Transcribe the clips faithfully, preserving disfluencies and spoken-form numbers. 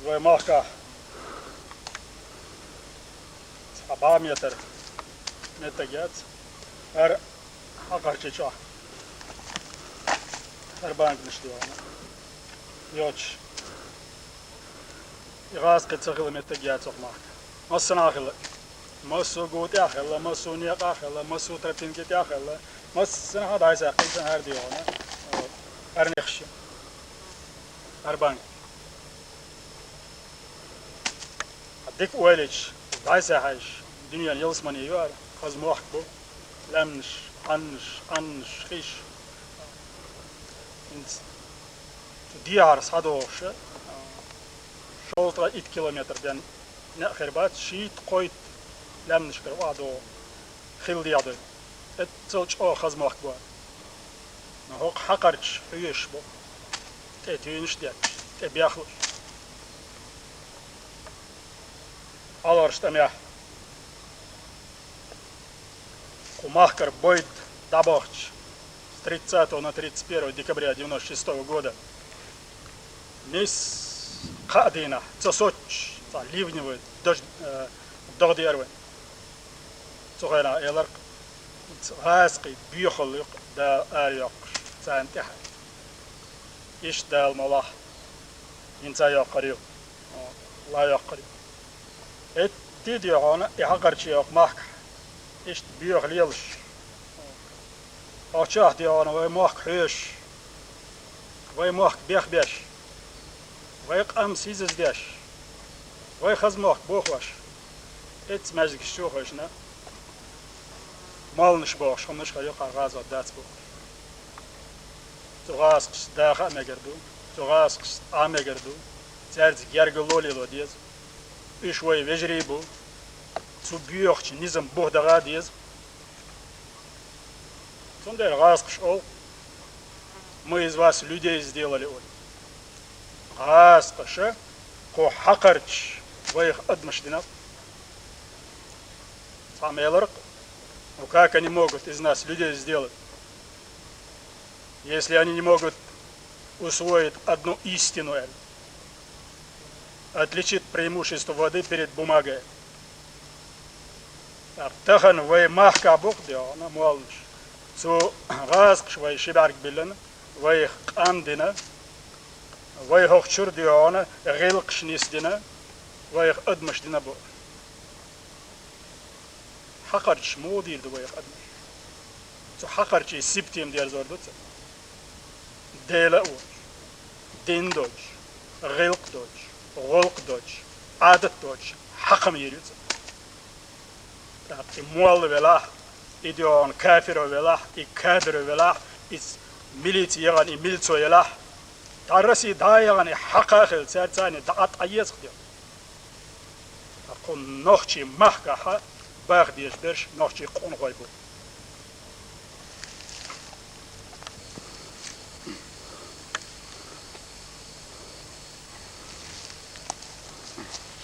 Вай махкахь цхьа бӀаь метр меттиг яц. ХӀара хьакхарчи чохь. ХӀара банканаш ду хьуна. Йоцуш. И гӀазкхи ца хила меттиг яц оха махка. Массанхьа хила. Массо а гу тӀехь а хила, массо а некъахь а хила, массо а тропинки тӀехь а хила, массанхьа дӀасаьккхина хӀара ду хьуна. ХӀара нехаш. ХӀара банк. Дика ойлича, дӀасахьаьжча, дуьненан ялсамане ю хӀара, хаза мохк бу, лаьмнаш, Ӏаннаш, Ӏаннаш, хиш. ХӀинца цу дехьара схьадогӀуш, шовзткъе итт километр бен некъ хир бац, шийтта-кхойтта лаьмнашкара охьадогӀу хила дегӀ ду. Эццал чӀогӀа хаза мохк бу. Но хӀокху хьакхарчаш хьоьшуш бу. ТӀе туьйнаш а детташ, тӀе бехлуш. Хьалхарчу тӀамехь. Кху махкара бойда дӀабахча с тридцатого на тридцать первое декабря девяносто шестого года. Нийсса кхаа дийнахь, ца соцуш, цхьа ливневый дождь, э, догӀа деара вайн. Цу хенахь элира, гӀазкхий боьхалла ю-кх Дала арайоккхуш царна тӀаьхьа. Иштта Дала молахь хӀинца йоккхур ю, ла йоккхур ю. ХӀетте а ду хьуна и хьакхарчий оха махкахь, иштта боьха лелаш. Оццул ду хьуна вай мохк хьоьшуш, вай мохк бехбеш, вай къам сийсаздеш, вай хаза мохк бохош. Эцца маьждигаш чу а хевшина, молланаш бохуш, хӀуманаш хир ю, кхара гӀазот дац бохуш. Цу гӀазкхашца даха а мегар ду, цу гӀазкхашца Ӏа а мегар ду, цаьрца гергарло лело деза. Уьш вай вежарий бу, цу боьхачу низам бух даха а деза. Цундела гӀазкхаша олу: «Мы из вас людей сделали», олу. ГӀазкхаша кху хьакхарчаш вайх адамаш дина. Цхьамма элира: «Ну как они могут из нас людей сделать, если они не могут усвоить одну истину, отличить преимущество воды перед бумагой?» ТӀаккха тахана вай махкахь бу-кх ду хьуна молланаш. Цу гӀазкхаша вай ши бӀаьрг биллина, вайх къам дина, вай хӀокху чуьра ду хьуна гӀиллакхаш нисдина, вайх адамаш дина бу. Хьакхарчаш муха дийр ду вайх адамаш? Цу хьакхарчийн сибате ма дерзор ду цара. Дела а воцуш, дин доцуш, гӀиллакх доцуш, гӀуллакх доцуш, Ӏадат доцуш хьакха ма йийр ю цара. ТӀаккха и молла велахь, и ду хьуна кафиро велахь, и кадро велахь, иза милици яхана, и милцо елахь, дӀа Россия дӀа а яхана, и хьакха а хилла, цаьрца цхьаьна дӀа а, дӀа а еза-кх ду. Ткъа кху нохчийн махкахь баха безаш берш нохчийн къонахой бу.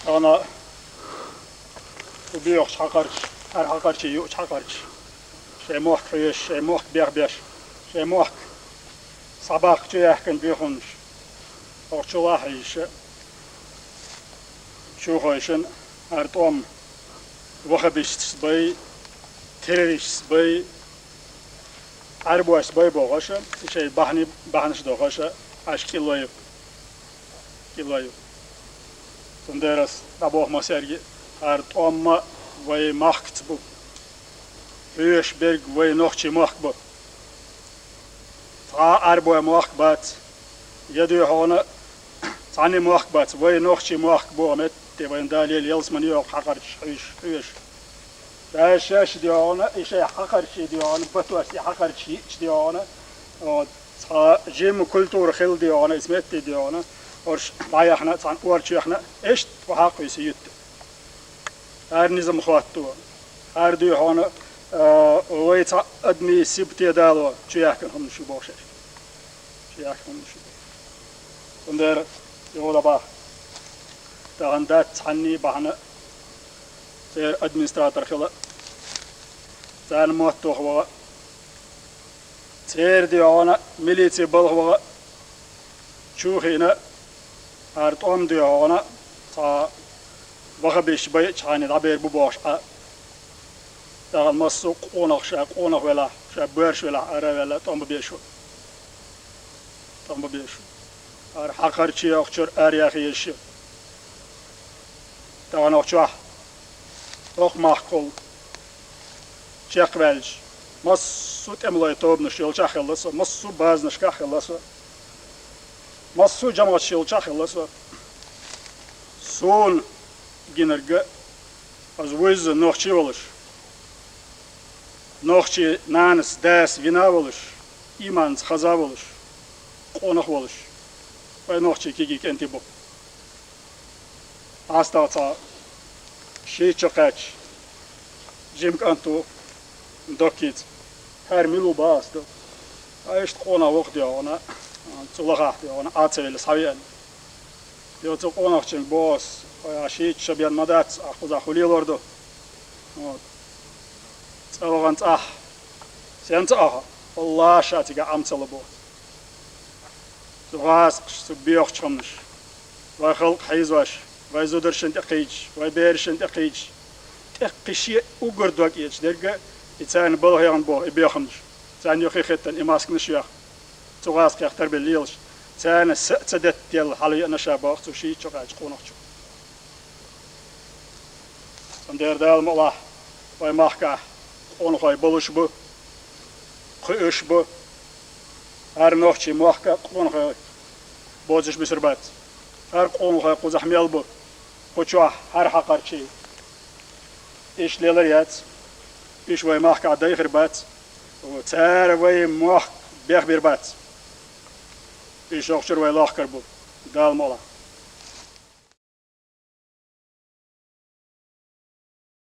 Ана кху боьхачу хьакхарчаша, хӀара хьакхарчий юучу хьакхарчаша шайн мохк хьоьшуш, шайн мохк бехбеш, шайн мохк схьабаккха чу яьккхина боьхамаш, хӀокху чулахь а йиша, чу а хевшина, хӀара тӀом ваххабисташца бай, террористашца бай, Ӏаьрбошца бай бохуш, и шайн бахьана, бахьанаш дохуш, Ӏаш кӀиллой ю. КӀиллой ю. Цундела ас дӀабоху массаьрга: хӀара тӀом а вай махкаца бу. Хьоьшуш берг вай нохчийн мохк бу. Цхьа а Ӏаьрбойн мохк бац, я ду хьуна цхьаннан мохк бац, вай нохчийн мохк бу, метте вайна Дала елла ялсамане йоккху хьакхарчаш хьоьшуш, хьоьшуш. Ша шаьш ду хьуна, и шайн хьакхарчий ду хьуна, батос и хьакхарчаш йиъча ду хьуна, вот, цхьа жимма культура хилла ду хьуна, иза метте ду хьуна, орш дӀаяхна, цхьана орчу яхна, иштта вахьа кхуьйсу юьтта. ХӀара низам хӀотто. ХӀара ду хьуна, а, вай цхьа адамийн сибате дало чу яьккхина хӀуманаш ю бохуш аьлла. Чу яьккхина хӀуманаш ю бохуш. Цундела юха дӀабаха. Тахана дац цхьанний бахьана церан администратор хила, царна мотт ваха ваха, церан ду хьуна милици балха ваха, чу а хиъна, хӀара тӀом ду хьуна, Ткъа ваха беш байчхьана дӀабер бу бохуш Ӏа. Тахана массо а къонах ша къонах велахь, ша боьрша велахь, ара а ваьлла, тӀом бан безаш ву. ТӀом бан безаш ву. ХӀара хьакхарчий йоккхучуьра араяха езаш ю. Тахана охчохь, хӀокху махкахула чекхваьлча, массо а тӀемалой тобанаш йолчохь хилла со, массо а базанашкахь хилла со, массо а жамӀаташ йолчохь хилла со. Суна гинарг а, аса вуьзза нохчий волуш, нохчий нанас, дас вина а волуш, ийманца хаза а волуш, къонах а волуш, вай нохчий кегий кӀентий бу. АстагӀа цхьа шийтта шо кхаьчча, жима кӀант ву, доккхийца. ХӀара мила ву бах ас ду. Ткъа иштта къонах вокху дуьйхьа вахана, цу лахахь дуьйхьа вахана, Ӏа ца велла схьавеана. Йо, цу къонахчуьнга боху ас, вай ахь шийтта шо бен ма дац, ахь кхузахь хӀун лелор ду? Вот. ЦӀа вахана цӀахь, сенца ахьа? Валлахьи, ша цигахь Ӏам ца ло боху. Цу гӀазкхаша, цу боьхачу хӀуманаша, вай халкъ хьийзош, вай зударшна тӀе кхийдаш, вай берашна тӀе кхийдаш, тӀекхи шен уггар дог эцаш дерг а, и царна балха яхна боху и боьхамаш, царна юххе хеттана и масканаш а йоьхна, цу гӀазкхех тарбелла лелаш, царна са а ца деттаделла хьалавеана ша боху цу шийтта шо кхаьчча къонахчу. Цундела Дала мукъалахь, вай махкахь къонахой болуш бу, кхуьуш бу. ХӀара нохчийн мохк а къонахой боцуш бисур бац. ХӀара къонахой кхузахь мел бу, кху чохь хӀара хьакхарчий иштта лелар яц. Уьш вай махкахь дайхир бац. Цара вай мохк бехбир бац. Уьш охчуьра вай лохкар бу, Дала мукъалахь.